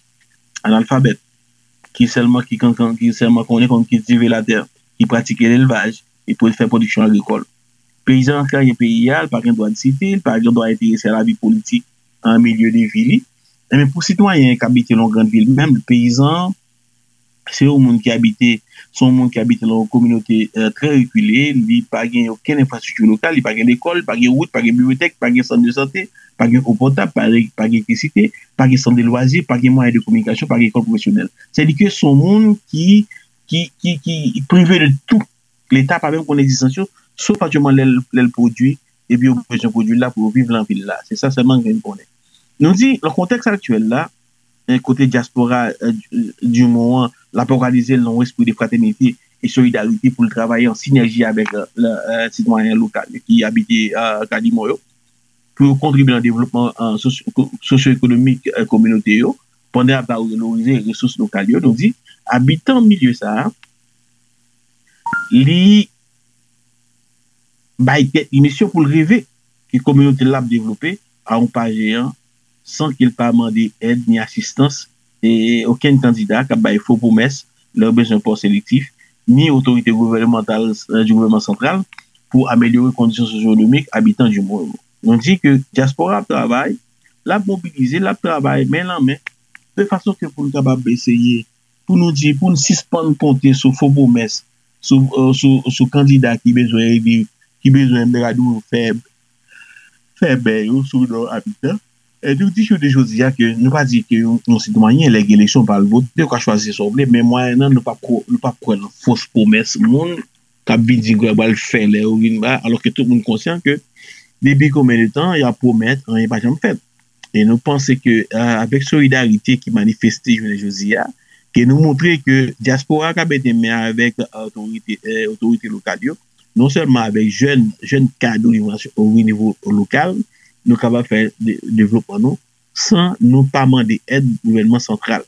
analfabèt, ki sèlman, ki, ki, ki sèlman konnen konn kiltive latè, ki pratike lelvaj, e pou fè pwodiksyon agrikòl. Peyizan an kraze peyi a, li pa gen dwa disite, li pa gen dwa enterese a lavi politik an milye de vi li. Ebyen, pou sitwayen k abite nan yon grann vil, menm peyizan an, se yon moun ki abite, se yon moun ki abite nan yon kominote, eh, trè rekile, li pa gen okenn enfrastrikti lokal, li pa gen lekòl, li pa gen wout, pa gen bibliyotèk, pa gen sant de sante, pa gen eau potable, pa gen, pa gen elektrisite, pa gen sant de lwazi, pa gen mwayen de kominikasyon, pa gen lekòl pwofesyonèl. Sètadi ke se yon moun ki, ki, ki, ki prive de tout. Leta pa menm konn egzistans yo, sof aktyèlman lè l, lè l pwodui, epi yo bezwen pwodui la pou yo viv nan vil la. Se sa sèlman gen konnen. Nou di, nan kontèks aktyèl la, eh, kote dyaspora, eh, Dumont an, l ap òganize l nan yon espri de fratènite e solidarite pou l travay an sinèji avèk, eh, la, eh, sitwayen lokal ki abite, eh, Kadimò yo, pou yo kontribye nan devlopman, eh, sosyo-, sosyo-ekonomik, eh, kominote yo, pandan y ap valorize resous lokal yo. Nou di, abitan milye sa a, li bay tèt li misyon pou l rive ke kominote l ap devlope a yon pa jeyan san ke l pa mande èd ni asistans e okenn kandida k ap bay fo pwomès lè yo bezwen pòs elektif, ni otorite gouvènemantal, eh, di gouvènman santral pou amelyore kondisyon sosyo-ekonomik abitan Dumont yo. Nou di ke dyaspora ap travay, l ap mobilize, l ap travay men nan men, de fason ke pou n kapab eseye pou nou di, pou n sispann konte sou fo pwomès, sou, eh, sou, sou kandida ki bezwen eli, ki bezwen, gade, fè, fè bè yo sou non abitan. E nou di jounen jodi a ke nou pa di ke yon, yon sitwayen, lè gen eleksyon, pa al vote, ou ka chwazi sa w vle, men mwayennan, nou p ap kwè, nou p ap kwè nan fo pwomès moun k ap vin di, "Gwa, pral fè lè yo vin ba," alòske tout moun konsyan ke depi konbyen de tan y ap pwomèt, anyen pa janm fèt. E nou panse ke, eh, avèk solidarite ki manifeste jounen jodi a, ke nou montre ke dyaspora ka mete men avèk otorite, eh, otorite lokal yo, non sèlman avèk jèn, jèn kad o nivo nasyon-, o nivo lokal, nou kapab fè de-, devlopman nou san nou pa mande èd gouvènman santral.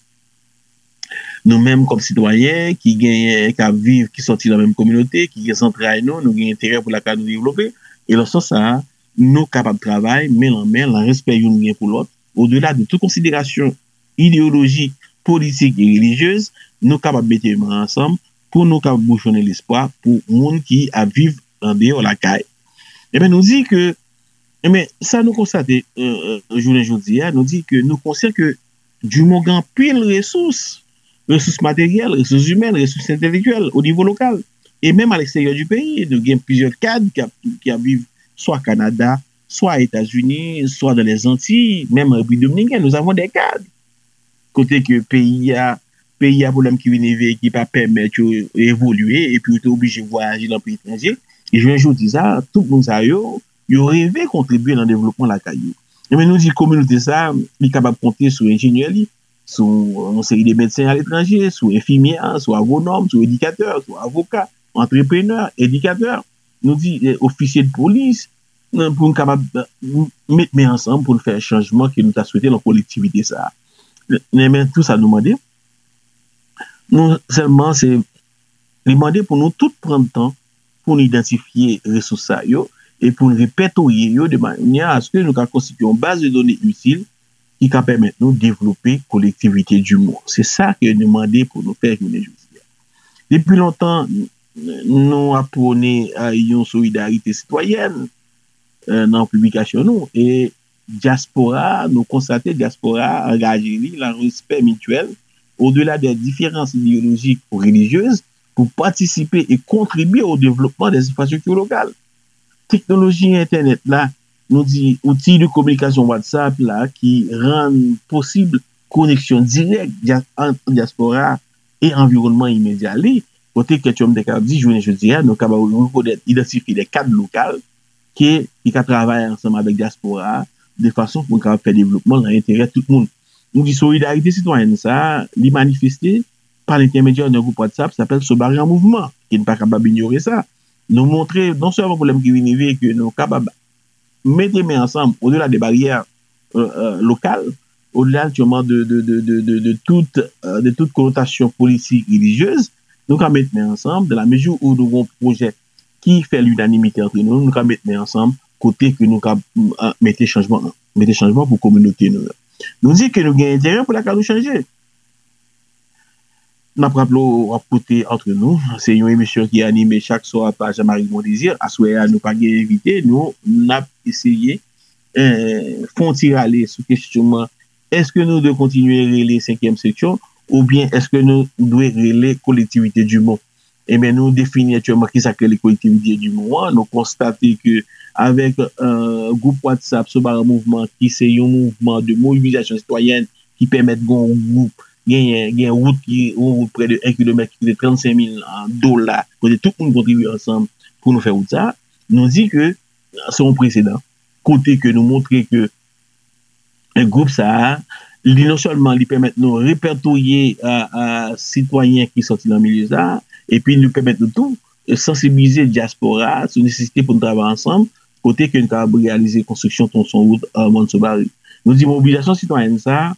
Nou menm kòm sitwayen ki genyen, k ap viv, ki sòti nan menm kominote, ki gen zantray nou, nou gen enterè pou lakay nou devlope. E nan sans sa a, nou kapab travay men nan men, nan respè youn gen pou lòt, odela de tout konsiderasyon ideyoloji politik e relijyez, nou kapab mete men ansanm pou nou kapab boujonnen lespwa pou moun ki ap viv andeyò lakay. Ebyen, nou di ke, ebyen, sa nou konstate, eh, eh, jounen jodi a, nou di ke nou konsyan ke Dumont gen anpil resous, resous materyèl, resous imèn, resous entèlektyèl o nivo lokal. E menm a leksteryè di peyi, nou gen plizyè kad ki ap, ki ap viv swa Kanada, swa Etazini, swa dans les Antilles, menm an Repiblik Dominikèn, nous avons des cadres. Kote ke peyi a, peyi a pwoblèm ki vin rive ki pa pèmèt yo evolye, epi yo te oblije vwayaje nan peyi etranje. E jounen jodi sa, tout moun sa yo, yo reve kontribye nan devlopman lakay yo. Ebyen, nou di kominote sa, li kapab konte sou enjenyè li, sou yon seri de medsen aletranje, sou enfimyè, sou agwonòm, sou edikatè, sou avoka, antreprenè, edikatè, nou di, eh, ofisye de polis, eh, pou n kapab, eh, m-, met men ansanm pou n fè chanjman ke nou ta swete nan kolektivite sa a. Men, men tou sa nou mande, nou sèlman se li mande pou nou tout pran tan pou n idantifye resous sa yo e pou n repètorye yo de manyè aske nou ka konstitye yon baz de done itil ki ka pèmèt nou devlope kolektivite Dumont. Se sa ke nou mande pou nou fè jounen jodi a. Depi lontan, n-, nou ap pwone, eh, yon solidarite sitwayèn, eh, nan piblikasyon nou. E dyaspora a, nou konstate dyaspora a angaje li nan respè mityèl, odela de diferans ideyolojik ou relijyez, pou patisipe e kontribye o devlopman dè enfrastrikti lokal. Teknoloji entènèt la, nou di outi de kominikasyon WhatsApp la ki rann posib koneksyon dirèk dya- ant dyaspora a e anviwònman imedya li, kote ke Trump te kapab di, jounen jodi a, nou kapab rekonèt, idantifye de kad lokal ke ki ka travay ansanm avèk dyaspora a, de fason pou n kapab fè devlopman nan enterè tout moun. Nou di solidarite sitwayèn sa a, li manifeste pa lentèmedyè de yon gwoup WhatsApp ki apèl Sobarè an Mouvman, ke n pa kapab inyore sa. Nou montre non sèlman pwoblèm ki vin rive, ke nou kapab mete men ansanm, odela de baryè euh, euh, lokal, odela aktyèlman de, de, de, de, de, de tout, euh, de tout konotasyon politik, relijyez, nou ka met men ansanm, dans la mesure où nou gon pwojè ki fè linanimite antre nou, nou ka met men ansanm, kote ke nou ka euh, mete chanjman, mete chanjman pou kominote nou. Nou di ke nou gen enterè pou lakay nou chanje. N ap raple w, w ap koute Antre Nou. Se yon emisyon ki anime chak swa pa Jean-Marie Mondésir. Aswè a, nou pa gen envite. Nou, n ap eseye eh, fè yon ti rale sou kesyon an. Èske nou dwe kontinye rele senkyèm seksyon oubyen èske nou dwe rele kolektivite Dumont? Ebyen, nou defini aktyèlman kisa k rele kolektivite Dumont an. Nou konstate ke avèk euh, gwoup WhatsApp Sobarè an Mouvman, ki se yon mouvman de mobilizasyon sitwayèn ki pèmèt gon gwoup genyen, gen wout ki, yon wout prè de en kilomèt ki koute trannsenk mil dola, kote tout moun kontribye ansanm pou nou fè wout sa, nou di ke se yon presedan. Kote ke nou montre ke gwoup sa a, li non sèlman li pèmèt nou repètouye a, a, sitwayen ki sòti nan milye sa a, epi nou pèmèt nou tou sansibilize dyaspora a sou nesesite pou nou travay ansanm, kote ke nou kapab reyalize konstriksyon tronson wout a Mòn Sobari. Nou di mobilizasyon sitwayèn sa a,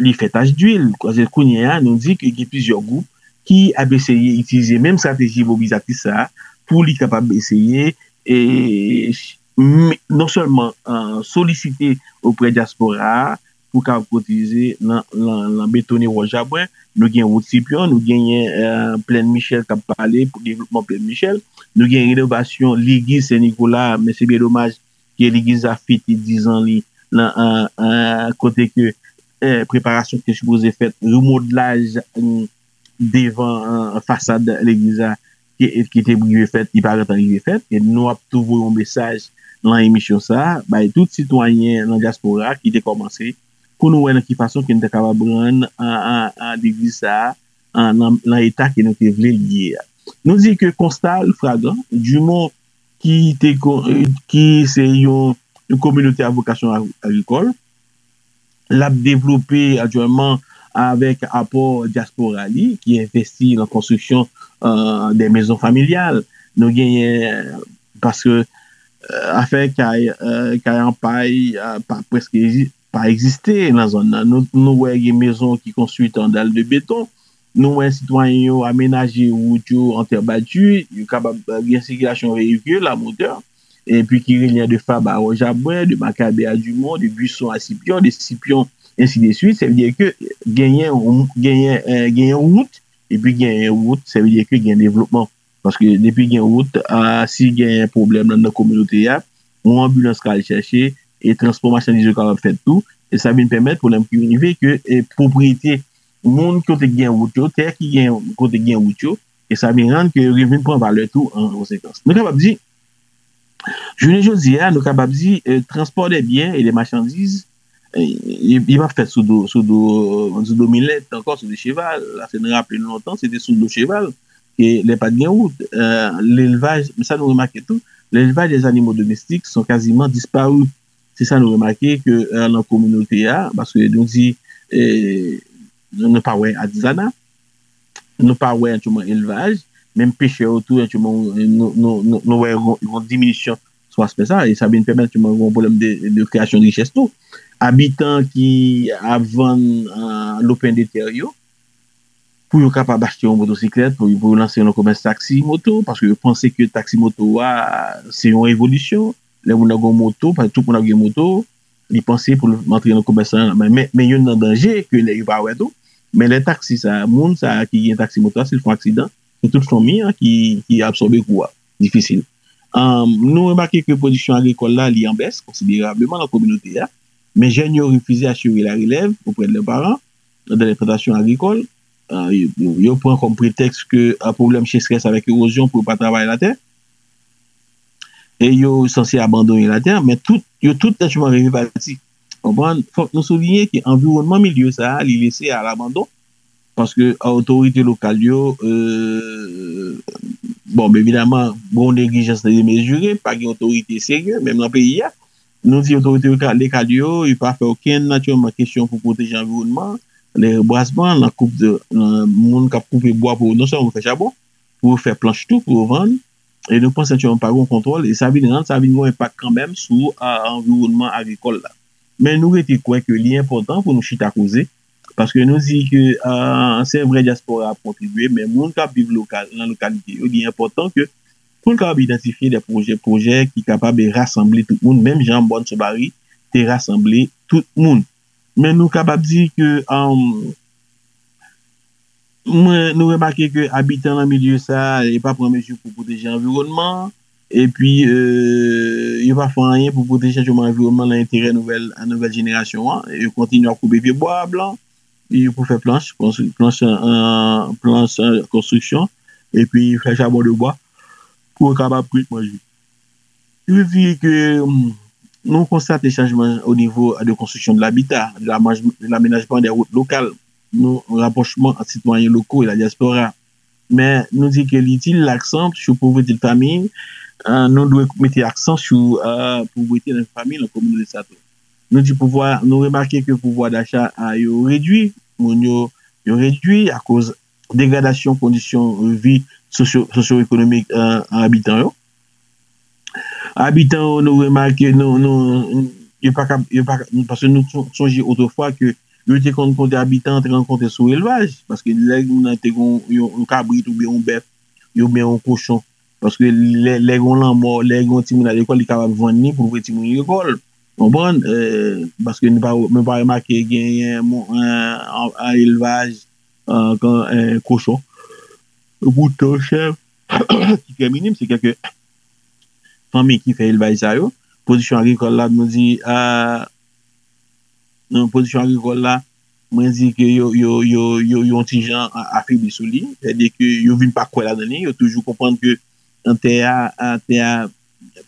li fè tach dwil. Kounye a, nou di ke gen plizyè gwoup ki ap eseye itilize menm estrateji mobilizatis sa a pou li kapab eseye e, non sèlman solisite oprè dyaspora a pou kapab kontribye nan, nan, nan betone wòch Jabwen. Nou gen wout Sipyon, nou genyen Plèn Michèl k ap pale pou devlopman Plèn Michèl. Nou gen renovasyon legliz Sen Nikola, men se byen domaj ke legliz la fete dizan li nan kote ke preparasyon ki te sipoze fèt, remodlaj devan fasad legliz la ki, ki te rive fèt, li pa gentan rive fèt. E nou ap tou voye yon mesaj nan emisyon sa a, bay tout sitwayen nan dyaspora ki te kòmanse, pou nou wè nan ki fason ke nou ta kapab rann legliz sa a nan, nan eta ke nou te vle li ye a. Nou di ke konsta l fragan, Dumont ki te ki se yon, yon kominote a vokasyon agrikòl. L ap devlope aktyèlman avèk apò dyaspora li ki envesti nan konstriksyon de mezon familyal. Nou genyen, paske afè kay, kay an pay pa prèske pa egziste nan zòn nan. Nou, nou wè gen mezon ki konstwi an dal de beton. Nou wè sitwayen yo amenaje wout yo an tè bati, yo kapab gen sikilasyon veyikil a motè, epi ki relye de Fab a Wòch Jabwen, de Makabe a Dumont, de Buisson a Sipyon, de Sipyon, ensi de swit. Sa vle di ke genyen, genyen, genyen wout, epi genyen wout, sa vle di ke gen devlopman. Paske depi gen wout, si genyen pwoblèm nan, nan kominote a, yon anbilans ka al chèche, e transpò machandiz yo kapab fèt tou, e sa vin pèmèt pwoblèm ki rive ke e pwopriyete moun kote gen wout yo, tè ki gen kote gen wout yo, e sa vin rann ke yo vin pran valè tou an konsekans. Nou kapab di, jounen jodi a, nou kapab di, transpò de byen e de machandiz, li p ap fèt sou do, sou do, sou do milèt ankò, sou do cheval. Paske nou raple nou lontan, se te sou do cheval, ke lè pa t gen wout. Lelvaj, sa nou remake tou, lelvaj de zanimo domestik son kaziman dispari. Se sa nou remake ke nan kominote a, paske nou di, nou pa wè atizana, nou pa wè aktyèlman elvaj, menm pechè yo tou, aktyèlman, nou, nou, nou, nou wè yon, yon diminisyon sou aspè sa, e sa vin pèmèt aktyèlman yon pwoblèm de, de kreyasyon de richès tou. Abitan ki ap vann lopen de tè yo, pou yo kapab achte yon motosiklèt, pou, pou yo lanse yon komès taksi moto, paske yo panse ke taksi moto a, se yon evolisyon. Lè moun nan gen moto, paske tout moun ap gen moto, li panse pou l antre nan komès lan. Men, men, men youn nan danje ke nèg yo pa wè tou. Men lè taksi sa, moun sa ki gen taksi moto a, si l fè yon aksidan, se tout fanmi an ki, ki absòbe kou a. Difisil. Ann, nou remake ke pwodiksyon agrikòl la, li an bès konsiderableman nan kominote a, men jèn yo refize asire larelèv oprè de lè paran dan lè plantasyon agrikòl. Ann, yo, yo pran kòm pretèks ke, ann, pwoblèm sechrès avèk ewozyon pou yo pa travay latè. E yo sanse abandonnen latè, men tout, yo tout, naturèlman, reve pati. Konprann? Fòk nou souliye ke anviwònman milye sa a, li lese a labandon, paske otorite lokal yo, euh, bon, evidaman, gen yon neglijans demezire, pa gen otorite serye, menm nan peyi a. Nou di otorite lokal, lokal yo, yo pa fè okenn, naturèlman, kesyon pou pwoteje anviwònman, le rebwazman, nan koup de, nan moun k ap koupe bwa pou yo non sèlman fè chabon, pou yo fè planch tou, pou yo vann. E nou panse naturèlman pa gen kontwòl, e sa vin rann, sa vin gen yon enpak kanmenm sou, a, anviwònman agrikòl la. Men nou rete kwè ke li enpòtan pou nou chita koze, paske nou di ke, a, se vre dyaspora ap kontribye, men moun k ap viv lokal, nan lokalite yo, li enpòtan ke pou n kapab idantifye de pwojè, pwojè ki kapab rasanble tout moun, menm jan Mòn Sopari te rasanble tout moun. Men nou kapab di ke, anm, mwen, nou remake ke abitan nan milye sa a, yo pa pran mezi pou pwoteje anviwònman an, epi, euh, yo pa fè anyen pou pwoteje anviwònman an nan enterè nouvèl, nouvèl jenerasyon an. Yo kontinye ap koupe pye bwa blan, yo pou fè planch, konstri-, planch, euh, planch, euh, konstriksyon, epi fè chabon de bwa pou yo kapab kwit manje. Yo di ke, hum, nou konstate chanjman o nivo de konstriksyon de labita, de lamanj-, de lamenajman de wout lokal, nou rapwochman ant sitwayen loko e la dyaspora. Men nou di ke li di laksan sou povrete de fanmi, eh, nou dwe mete aksan sou, eh, povrete nan fanmi, nan kominote sa tou. Nou di pouvwa, nou remake ke pouvwa dacha a yo redwi, moun yo, yo redwi akoz degradasyon kondisyon vi sosyo, sosyo-ekonomik, eh, abitan yo. Abitan yo, nou remake, nou, nou, yo pa ka, yo pa ka, paske nou son-, sonje otrefwa ke yo te konn konte abitan, te konn konte sou elvaj, paske lè moun nan te gon yon, yon kabrit oubyen yon bèf, oubyen yon kochon, paske lè, lè gon lanmò, lè gon timoun al lekòl, li kapab vann li pou l voye timoun lekòl. Konprann? Eh, paske nou pa, nou pa remake genyen mon-, eh, an, an elvaj, eh, kan, eh, kochon. Poutan, chèf, ki trè minim, se kèk fanmi ki fè elvaj sa yo. Pwodiksyon agrikòl la, nou di, ah, nan pwodiksyon agrikòl la, mwen di ke yo, yo, yo, yo, yo yon ti jan a-, afebli sou li. Sètadi ke yo vin pa kwè ladan li. Yo toujou konprann ke nan tè a, a, tè a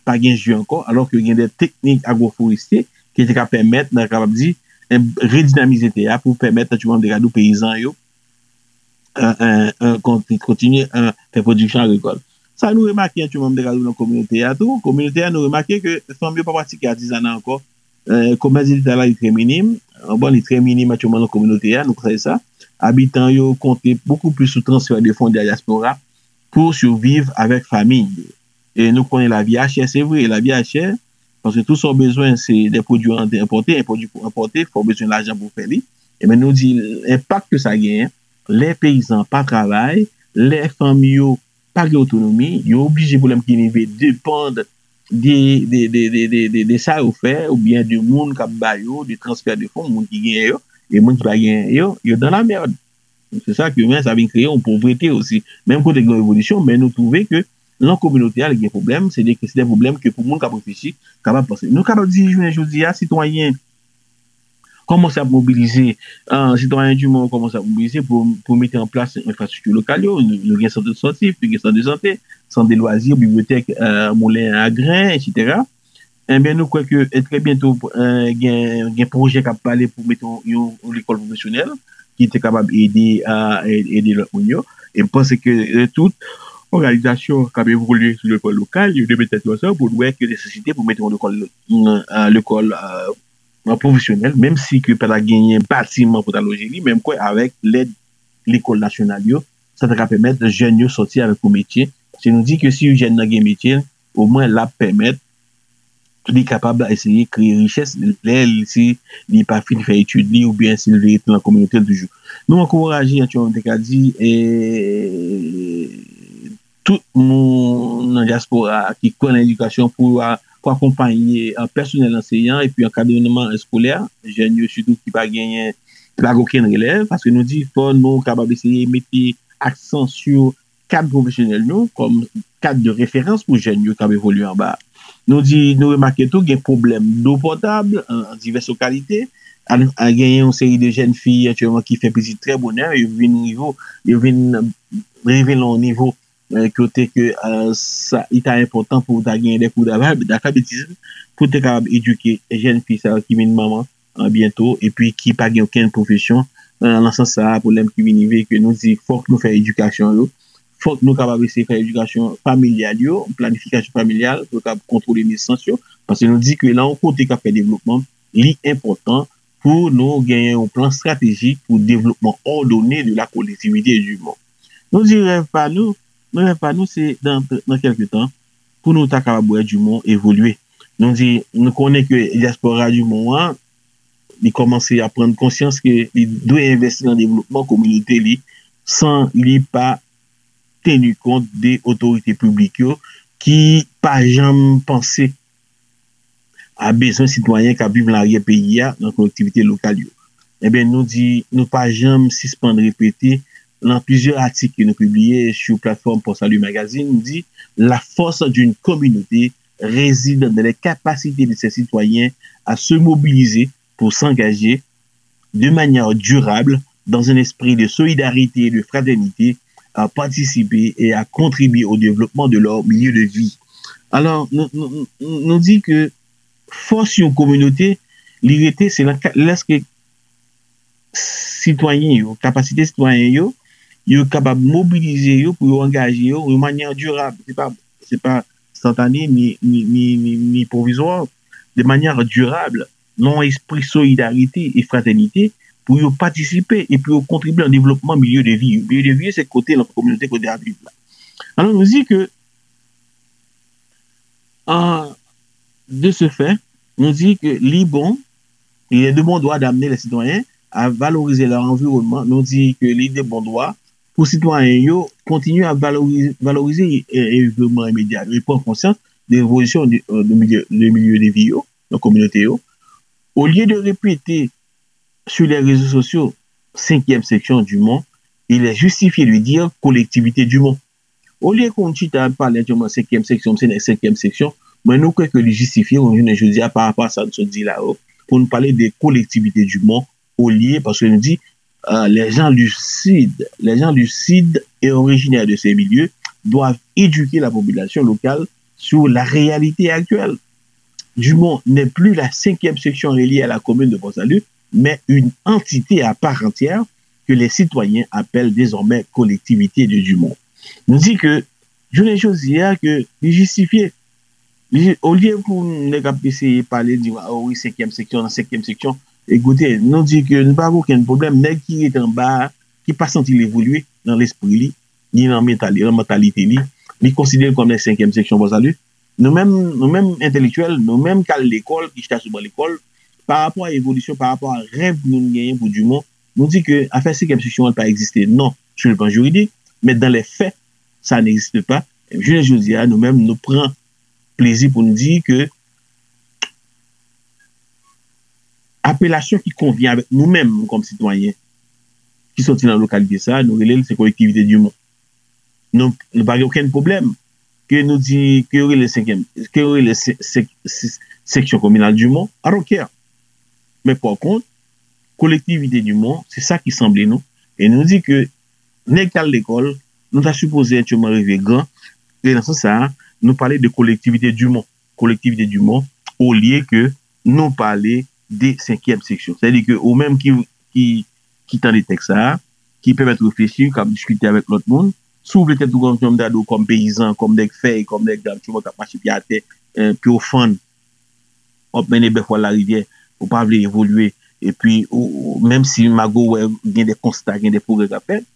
pa gen je ankò, alò ke gen de teknik agwoforestye ki te ka pèmèt, nou kapab di, en, redinamize tè a pou pèmèt, nan ti manm de gadou peyizan yo, eh, eh, eh, konti-, kontinye, eh, fè pwodiksyon agrikòl. Sa nou remake, an ti manm de gadou nan kominote a tou, kominote a, nou remake ke fanm yo pa pratike atizana ankò. Eh, komès de detay la, li trè minim. Bon, li trè minim aktyèlman nan kominote a, nou konstate sa. Abitan yo konte bokou plis sou transfè de fon de dyaspora pou siviv avèk fanmi yo. E nou konnen lavi a chè, se vre, lavi a chè, paske tou sa w bezwen, se de pwodui enpòte, e pwodui pou enpòte, fò w bezwen lajan pou w fè li. Ebyen, nou di, enpak ke sa genyen, lè peyizan pa travay, lè fanmi yo pa gen otonomi, yo oblije pou lè m ki rive depann de, de, de sa yo fè, oubyen de moun k ap ba yo, de transfè de fon, moun ki genyen yo, e moun ki pa genyen yo, yo dans la merde. Se sa ke, men, sa vin kreye yon povrete osi. Menm kote gen yon revolisyon, men nou twouve ke nan kominote a, li gen pwoblèm, se de, se de pwoblèm ke pou moun k ap reflechi, kapab panse. Nou kapab di, jounen jodi a, sitwayen kòmanse ap mobilize, eh, sitwayen di mond kòmanse ap mobilize pou, pou mete an plas enfrastrikti lokal yo. Nou, nou gen sant espòtif, nou gen sant de sante, sant de lwazi, bibliyotèk, eh, moulen a gren, etsetera. Ebyen, nou kwè ke, eh, trè byento, eh, gen, gen pwojè k ap pale pou mete yon, yon, yon lekòl pwofesyonèl ki te kapab ede, eh, ede lòt moun yo. E m panse ke, eh, tout òganizasyon k ap evolye sou lekòl lokal, yo dwe met tèt yo ansanm pou n wè ke nesesite pou mete yon lekòl, eh, lekòl, eh, pwofesyonèl, menm si ke pa ta genyen batiman pou ta loje li, men m kwè avèk lèd lekòl nasyonal yo, sa ta ka pèmèt jèn yo sòti avèk yon metye. Paske nou di ke si jèn nan gen metye, omwen l ap pèmèt li kapab eseye kreye richès lè l, si li pa fin fè etid li oubyen si l vle rete nan kominote l toujou. Nou ankouraje, aktyèlman, m te ka di, eh, tout moun nan dyaspora a ki kwè nan edikasyon pou a, pou akonpaye, eh, pèsonèl anseyan epi ankadreman eskolè, jèn yo sitou ki pa genyen, ki pa gen okenn relèv, paske nou di fò nou kapab eseye mete aksan sou kad pwofesyonèl nou, kòm kad de referans pou jèn yo k ap evolye anba a. Nou di, nou remake tou gen pwoblèm dlo potab an, an divès lokalite. An, an genyen yon seri de jèn fi aktyèlman ki fè pitit trè bonè, yo vin rive, yo vin rive nan yon nivo, eh, kote ke, eh, sa, li ta enpòtan pou ta genyen de kou d'alfabetis pou te kapab edike jèn fi sa yo ki vin manman, eh, byento, epi ki pa gen okenn pwofesyon. Eh, nan sans sa a, pwoblèm ki vin rive, ke nou di fòk nou fè edikasyon yo, fòk nou kapab eseye fè edikasyon familyal yo, planifikasyon familyal, pou yo kapab kontwole nesans yo, paske nou di ke nan yon kote k ap fè devlopman, li enpòtan pou nou genyen yon plan estratejik pou devlopman òdone de la kolektivite di mond. Nou di rèv pa nou, nou rèv pa nou se nan, nan kèlke tan pou nou ta kapab wè di mond evolye. Nou di, nou konnen ke dyaspora di mond an, li kòmanse ap pran konsyans ke li dwe envesti nan devlopman kominote li san li pa teni kont de otorite piblik yo ki pa janm panse a bezwen sitwayen k ap viv nan aryè peyi a, nan kolektivite lokal yo. Ebyen, nou di, nou pa janm sispann repete nan plizyè atik ke nou pibliye sou platfòm Port Salut Magazine, nou di, la force d'une communauté réside dans les capacités de ses citoyens à se mobiliser pour s'engager de manière durable dans un esprit de solidarité et de fraternité, à participer et à contribuer au développement de leur milieu de vie. Alò, nou, nou, nou, nou di ke fòs yon kominote, li rete, se nan ka-, lèske sitwayen yo, kapasite sitwayen yo, yo kapab mobilize yo pou yo angaje yo yon manyè dirab. Se pa, se pa enstantane ni, ni, ni, ni, ni pwovizwa, de manyè dirab, nan yon espri solidarite e fratènite, pou yo patisipe e pou yo kontribye nan devlopman milye de vi yo. Milye de vi yo, se kote nan kominote kote y ap viv la. Alò, nou di ke, an, de ce fait, nou di ke li bon, il est de bon droit d'amener les citoyens à valoriser leur environnement. Nou di ke li de bon dwa pou sitwayen yo kontinye ap valorize, valorize, e, enviwònman imedya yo e pran konsyans de evolisyon de, de milye, de milye de vi yo, nan kominote yo. Olye de repete sur les réseaux sociaux, cinquième section du mond, il est justifié de dire collectivité du mond. Olye ke nou chita ap pale aktyèlman senkyèm seksyon, m se nan senkyèm seksyon, mwen nou kwè ke li jistifye, nou jounen jodi a, pa rapò a sa nou sot di la yo, pou nou pale de kolektivite di mond, olye, paske nou di, euh, les gens du Sud, les gens du Sud et originaires de ces milieux doivent éduquer la population locale sur la réalité actuelle. Dumont n'est plus la cinquième section reliée à la commune de Port-Salut, mais une entité à part entière que les citoyens appellent désormais collectivité de Dumont. Nou di ke, jounen jodi a, ke li jistifye. Li, olye pou nèg ap eseye pale, di, ah wi, senkyèm seksyon, nan senkyèm seksyon, ekoute, nou di ke nou pa gen okenn pwoblèm. Nèg ki rete anba a, ki pa santi l evolye nan lespri li, ni nan mentali-, nan mantalite li, li konsidere l kòm nan senkyèm seksyon Port-Salut. Nou menm, nou menm entèlektyèl, nou menm k al lekòl, ki chita sou ban lekòl, pa rapò a evolisyon, pa rapò a rèv nou genyen pou Dumont, nou di ke afè senkyèm seksyon an pa egziste, non, sur le plan juridique, mais dans les faits, ça n'existe pas. Jounen jodi a, nou menm, nou pran plezi pou nou di ke apelasyon ki konvyen avèk nou menm kòm sitwayen ki soti nan lokalite sa a, nou rele l se kolektivite Dumont. Nou, nou pa gen okenn pwoblèm ke nou di, ke yo rele senkyèm, ke yo rele se, se, se, seksyon kominal Dumont, I don't care. Men pa kont, kolektivite Dumont, se sa ki sanble nou. E nou di ke nèg k al lekòl, nou ta sipoze aktyèlman rive gran. E nan sans sa a, nou pale de kolektivite Dumont. Kolektivite Dumont, olye ke nou pale de senkyèm seksyon. Sètadi ke ou menm ki, ki, ki tande tèks sa a, ki pèmèt reflechi, k ap diskite avèk lòt moun, si w vle tèt ou kòm, kòm ta di w, kòm peyizan, kòm nèg fèy, kòm nèg aktyèlman k ap mache pye atè, eh, pye w fann, w ap mennen bèf ou al larivyè, ou pa vle evolye, epi ou, ou, menm si mago wè gen de konsta, gen de pwogrè k ap fèt,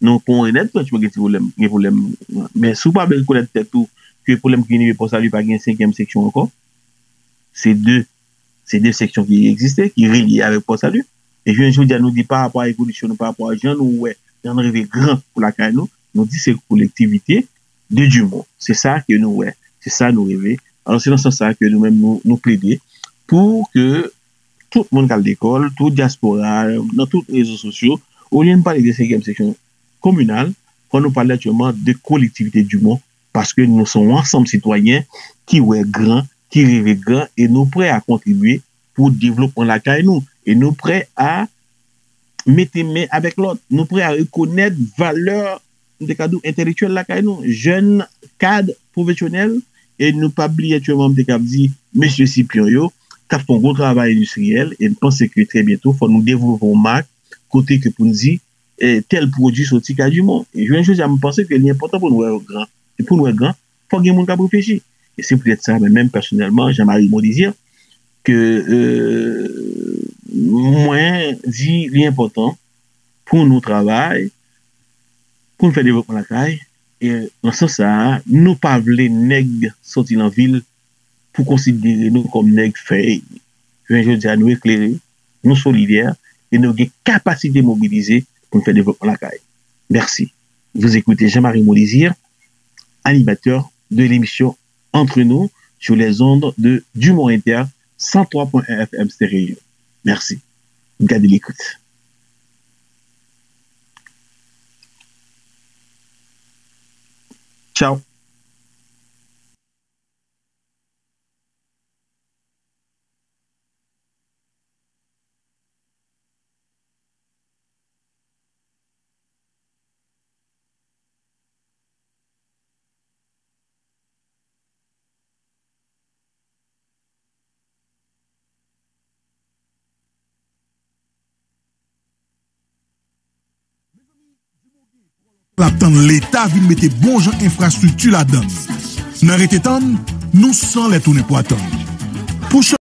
nou konn nèt, franchman, gen ti pwoblèm, gen pwoblèm. Men si w pa vle rekonèt tèt ou ke pwoblèm ki vin rive Port-Salut pa gen senkyèm seksyon ankò, se de, se de seksyon ki egziste, ki relye avèk Port-Salut. E jounen jodi a, nou di pa rapò a evolisyon nou, pa rapò a jan nou wè, jan nou rive gran pou lakay nou, nou di se kolektivite de Dumont. Se sa ke nou wè, se sa nou reve. Alò, se nan sans sa ke nou menm, nou, nou plede pou ke tout moun k al lekòl, tout dyaspora, nan tout rezo sosyo, olye n pale de senkyèm seksyon kominal, fò nou pale aktyèlman de kolektivite Dumont, paske nou se yon ansanm sitwayen ki wè gran, ki reve gran, e nou prè a kontribye pou devlopman lakay nou. E nou prè a mete men avèk lòt. Nou prè a rekonèt valè, m te ka di w, entèlektyèl lakay nou. Jèn kad pwofesyonèl, e nou pa bliye aktyèlman, m te ka di, mesye Sipyon yo, k ap fè yon gwo travay endistriyèl, e m panse ke trè byento, fò nou devlope yon mak, kote ke pou n di, eh, tèl pwodui soti kay Dumont. E jounen jodi a, m panse ke li enpòtan pou nou wè gran. E pou nou wè gran, fò gen moun k ap reflechi. E se poutèt sa, mwen menm pèsonèlman, Jean-Marie Molizier, ke, euh, mwen di li enpòtan pou nou travay, pou n fè devlopman lakay. E nan sans sa a, nou pa vle nèg soti nan vil pou konsidere nou kòm nèg fèy. Jounen jodi a, nou eklere, nou solidè, e nou gen kapasite mobilize pou n fè devlopman lakay. Merci. Vous écoutez Jean-Marie Molizier, animateur de l'émission Entre nous sur les ondes de Dumont Inter, cent trois point un F M Stéréo. Merci. Gade l'écoute. Ciao. L ap tann Leta vin mete bon jan enfrastrikti ladan l. Nan rete tann, nou san lè tounen pwa tann. Pou